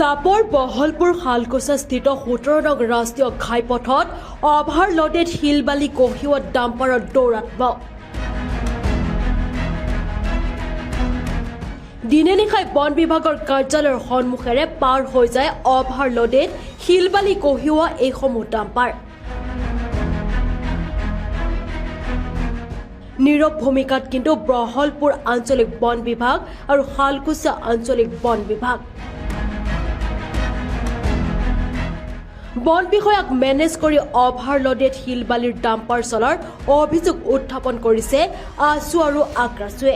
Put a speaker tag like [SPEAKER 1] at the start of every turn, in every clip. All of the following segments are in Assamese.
[SPEAKER 1] চাপৰ বহলপুৰ শালকোচাস্থিত 17 নং ৰাষ্ট্ৰীয় ঘাইপথত অভাৰলোডেড শিল বালি কঢ়িওৱা ডাম্পাৰৰ দৌৰাত্ম্য। দিনে নিশাই বন বিভাগৰ কাৰ্যালয়ৰ সন্মুখেৰে পাৰ হৈ যায় অভাৰলোডেড শিল বালি কঢ়িওৱা এইসমূহ ডাম্পাৰ। নীৰৱ ভূমিকাত কিন্তু বহলপুৰ আঞ্চলিক বন বিভাগ আৰু শালকোচা আঞ্চলিক বন বিভাগ। বন বিষয়াক মেনেজ কৰি অভাৰলোডেড শিল বালিৰ ডাম্পাৰ চলাৰ অভিযোগ উত্থাপন কৰিছে আছু আৰু আক্ৰাছুৱে।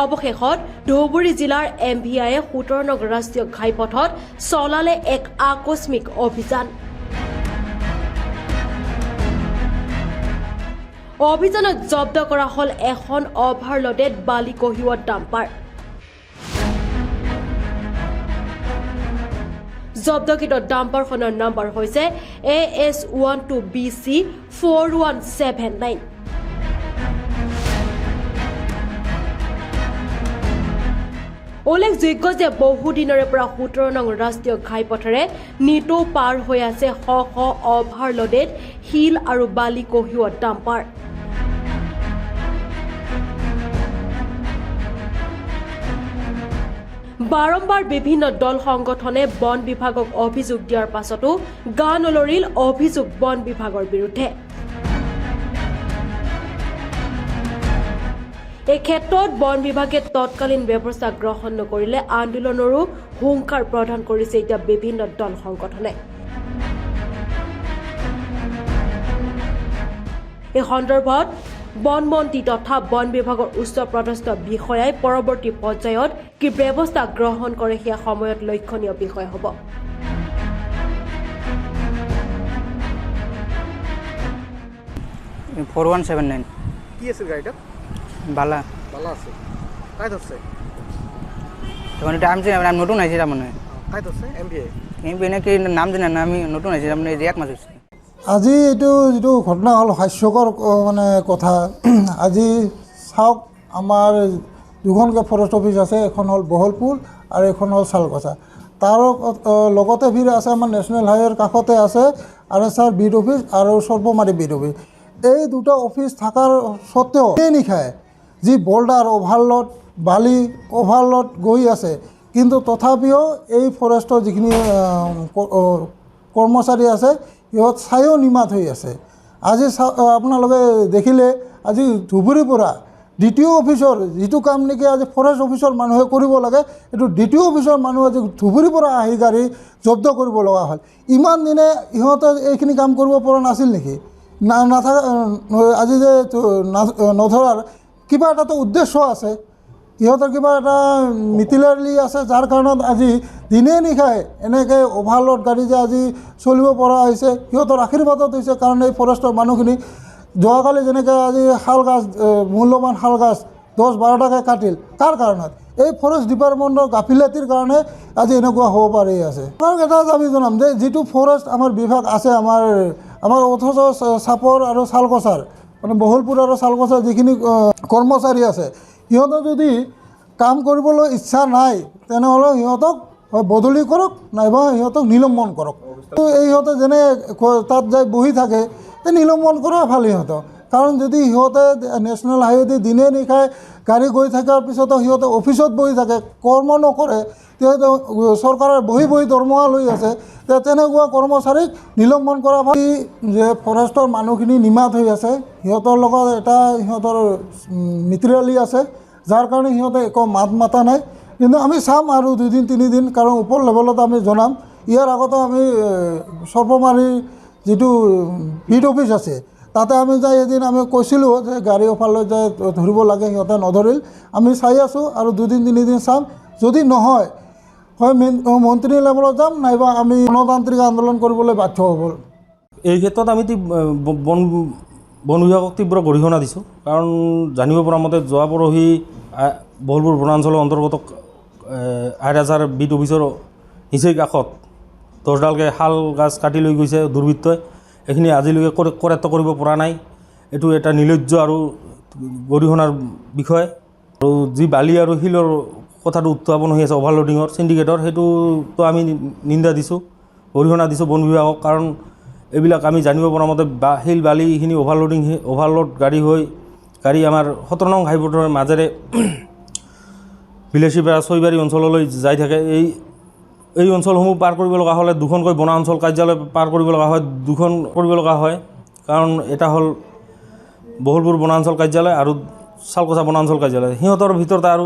[SPEAKER 1] অৱশেষত ধুবুৰী জিলাৰ এম ভি আইয়ে 17 নং ৰাষ্ট্ৰীয় ঘাইপথত চলালে এক আকস্মিক অভিযান। অভিযানত জব্দ কৰা হ'ল এখন অভাৰলোডেড বালি কঢ়িওৱা ডাম্পাৰ। জব্দকৃত ডাম্পাৰখনৰ নাম্বাৰ হৈছে A S 12 B C 4179। উল্লেখযোগ্য যে বহুদিনৰে পৰা 17 নং ৰাষ্ট্ৰীয় ঘাইপথেৰে নিতৌ পাৰ হৈ আছে শ শ অভাৰলোডেড শিল আৰু বালি কঢ়িওৱা ডাম্পাৰ। বাৰম্বাৰ বিভিন্ন দল সংগঠনে বন বিভাগক অভিযোগ দিয়াৰ পাছতো গা নলৰিল অভিযোগ বন বিভাগৰ বিৰুদ্ধে। এই ক্ষেত্ৰত বন বিভাগে তৎকালীন ব্যৱস্থা গ্ৰহণ নকৰিলে আন্দোলনৰো হুংকাৰ প্ৰদান কৰিছে এতিয়া বিভিন্ন দল সংগঠনে। এই সন্দৰ্ভত বন মন্ত্ৰী তথা বন বিভাগৰ উচ্চ পদস্থ বিষয়াই পৰৱৰ্তী পৰ্যায়ত কি ব্যৱস্থা গ্ৰহণ কৰে সেয়া সময়ত লক্ষণীয় বিষয় হ'ব।
[SPEAKER 2] 4179।
[SPEAKER 3] কি আছিল গাড়ীটাত?
[SPEAKER 2] বালা।
[SPEAKER 3] বালা আছে। কাই ধরছে?
[SPEAKER 2] তখন এটা আমি আমি নতুন আইছি, তাৰমানে।
[SPEAKER 3] কাই ধরছে? M V I.
[SPEAKER 2] M V নাকি নাম জানে না, আমি নতুন আইছি, তাৰমানে এক মাস হৈছে।
[SPEAKER 4] আজি এইটো যিটো ঘটনা হ'ল হাস্যকৰ মানে কথা। আজি চাওক, আমাৰ দুখনকৈ ফৰেষ্ট অফিচ আছে, এখন হ'ল বহলপুৰ আৰু এখন হ'ল শালকোচা। তাৰ লগতে ভিৰ আছে আমাৰ নেশ্যনেল হাইৱেৰ কাষতে আছে R S R beat office আৰু সৰ্পমাৰী বিট অফিচ। এই দুটা অফিচ থকাৰ স্বত্তেও এই নিশাই যি বল্ডাৰ অভাৰলোড বালি অভাৰলোড গৈ আছে, কিন্তু তথাপিও এই ফৰেষ্টৰ যিখিনি কৰ্মচাৰী আছে সিহঁত চায়ো নিমাত হৈ আছে। আজি আপোনালোকে দেখিলে আজি ধুবুৰীৰ পৰা ডি টি অ' অফিচৰ যিটো কাম নেকি আজি ফৰেষ্ট অফিচৰ মানুহে কৰিব লাগে, এইটো ডি টি অ' অফিচৰ মানুহ আজি ধুবুৰীৰ পৰা আহি গাড়ী জব্দ কৰিব লগা হ'ল। ইমান দিনে ইহঁতে এইখিনি কাম কৰিব পৰা নাছিল নেকি? না নাথাকা আজি যে নধৰাৰ কিবা এটাতো উদ্দেশ্য আছে, ইহঁতৰ কিবা এটা মিতিৰালি আছে, যাৰ কাৰণত আজি দিনে নিশাই এনেকৈ অভাৰলোড গাড়ী যে আজি চলিব পৰা হৈছে সিহঁতৰ আশীৰ্বাদত হৈছে। কাৰণ এই ফৰেষ্টৰ মানুহখিনি যোৱাকালি যেনেকৈ আজি শাল গাছ, মূল্যৱান শাল গাছ 10-12টাকৈ কাটিল, কাৰ কাৰণত? এই ফৰেষ্ট ডিপাৰ্টমেণ্টৰ গাফিলতিৰ কাৰণে আজি এনেকুৱা হ'ব পাৰি আছে। আৰু এটা আমি জনাম যে যিটো ফৰেষ্ট আমাৰ বিভাগ আছে, আমাৰ অথচ চাপৰ আৰু শালকোচাৰ মানে বহলপুৰ আৰু শালকোচাৰ যিখিনি কৰ্মচাৰী আছে, সিহঁতৰ যদি কাম কৰিবলৈ ইচ্ছা নাই তেনেহ'লে সিহঁতক বদলি কৰক নাইবা সিহঁতক নিলম্বন কৰক। এই সিহঁতে যেনে তাত যাই বহি থাকে, এই নিলম্বন কৰা ভাল সিহঁতক। কাৰণ যদি সিহঁতে নেশ্যনেল হাইৱেদি দিনে নিশাই গাড়ী গৈ থকাৰ পিছতো সিহঁতে অফিচত বহি থাকে, কৰ্ম নকৰে, সিহঁতে চৰকাৰৰ বহি বহি দৰমহা লৈ আছে, তেনেকুৱা কৰ্মচাৰীক নিলম্বন কৰা ভাল। যে ফৰেষ্টৰ মানুহখিনি নিমাত হৈ আছে, সিহঁতৰ লগত এটা সিহঁতৰ মিতিৰালি আছে, যাৰ কাৰণে সিহঁতে একো মাত মাতা নাই। কিন্তু আমি চাম আৰু দুদিন তিনিদিন, কাৰণ ওপৰ লেভেলত আমি জনাম। ইয়াৰ আগতে আমি সৰ্পমাৰীৰ যিটো বিট অফিচ আছে তাতে আমি যাই এদিন আমি কৈছিলোঁ যে গাড়ী অফাৰলৈ যাই ধৰিব লাগে, সিহঁতে নধৰিল। আমি চাই আছোঁ আৰু দুদিন তিনিদিন চাম, যদি নহয় হয় মন্ত্ৰী লেভেলত যাম, নাইবা আমি গণতান্ত্ৰিক আন্দোলন কৰিবলৈ বাধ্য হ'ব।
[SPEAKER 5] এই ক্ষেত্ৰত আমি বন বিভাগক তীব্ৰ গৰিহণা দিছোঁ। কাৰণ জানিব পৰা মতে যোৱা পৰহি বহলপুৰ বনাঞ্চলৰ অন্তৰ্গত আইৰাঝাৰ বিট অফিচৰ নিচেই কাষত 10ডালকৈ শাল গাছ কাটি লৈ গৈছে দুৰ্বৃত্তই। এইখিনি আজিলৈকে কৰায়ত্ব কৰিব পৰা নাই। এইটো এটা নিৰ্লজ্জ আৰু গৰিহণাৰ বিষয়। আৰু যি বালি আৰু শিলৰ কথাটো উত্থাপন হৈ আছে অভাৰলোডিঙৰ, চিণ্ডিকেটৰ, সেইটোতো আমি নিন্দা দিছোঁ, গৰিহণা দিছোঁ বন বিভাগক। কাৰণ এইবিলাক আমি জানিব পৰা মতে বা শিল বালিখিনি অভাৰলোডিং, অভাৰলোড গাড়ী হৈ গাড়ী আমাৰ 17 নং ঘাইপথৰ মাজেৰে বিলাসীপাৰা ছয়বাৰী অঞ্চললৈ যাই থাকে। এই অঞ্চলসমূহ পাৰ কৰিব লগা হ'লে দুখনকৈ বনাঞ্চল কাৰ্যালয় পাৰ কৰিব লগা হয়, দুখন কৰিব লগা হয়। কাৰণ এটা হ'ল বহলপুৰ বনাঞ্চল কাৰ্যালয় আৰু শালকোচা বনাঞ্চল কাৰ্যালয়। সিহঁতৰ ভিতৰত আৰু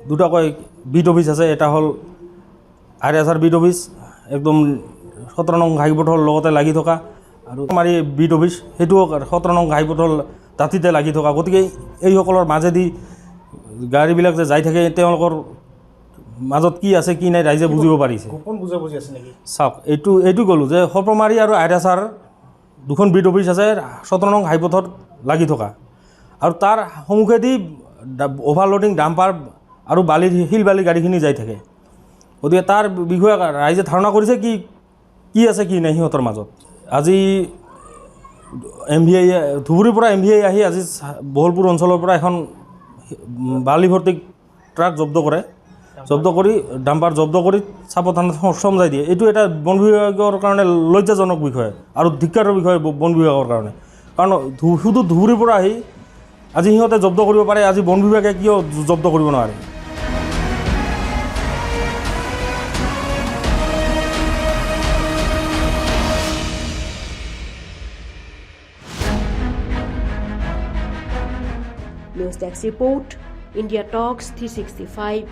[SPEAKER 5] দুটাকৈ বিট অফিচ আছে। এটা হ'ল আইৰাঝাৰ বিট অফিচ, একদম 17 নং ঘাইপথৰ লগতে লাগি থকা, আৰু মাৰি বিট অফিচ, সেইটোও 17 নং ঘাইপথৰ দাঁতিতে লাগি থকা। গতিকে এইসকলৰ মাজেদি গাড়ীবিলাক যে যাই থাকে, তেওঁলোকৰ মাজত কি আছে কি নাই ৰাইজে বুজিব পাৰিছে।
[SPEAKER 3] গোপন বুজাবুজি আছে নেকি?
[SPEAKER 5] চাওক, এইটো ক'লোঁ যে সৰ্পমাৰী আৰু আইৰাছাৰ দুখন বিট অফিচ আছে 17 নং ঘাইপথত লাগি থকা, আৰু তাৰ সন্মুখেদি অভাৰলোডিং ডাম্পাৰ আৰু বালিৰ শিল বালিৰ গাড়ীখিনি যাই থাকে। গতিকে তাৰ বিষয়ে ৰাইজে ধাৰণা কৰিছে কি কি আছে কি নাই সিহঁতৰ মাজত। আজি এম ভি আই ধুবুৰীৰ পৰা এম ভি আই আহি আজি বহলপুৰ অঞ্চলৰ পৰা এখন বালি ভৰ্তি ট্ৰাক জব্দ কৰে, জব্দ কৰি ডাম্পাৰ জব্দ কৰি চাপৰ থানাত চমজাই দিয়ে। এইটো এটা বন বিভাগৰ কাৰণে লজ্জাজনক বিষয় আৰু ধিক্কাৰৰ বিষয় বন বিভাগৰ কাৰণে। কাৰণ শুধু ধুবুৰীৰ পৰা আহি আজি সিহঁতে জব্দ কৰিব পাৰে, আজি বন বিভাগে কিয় জব্দ কৰিব নোৱাৰে?
[SPEAKER 1] News desk report, India talks 365।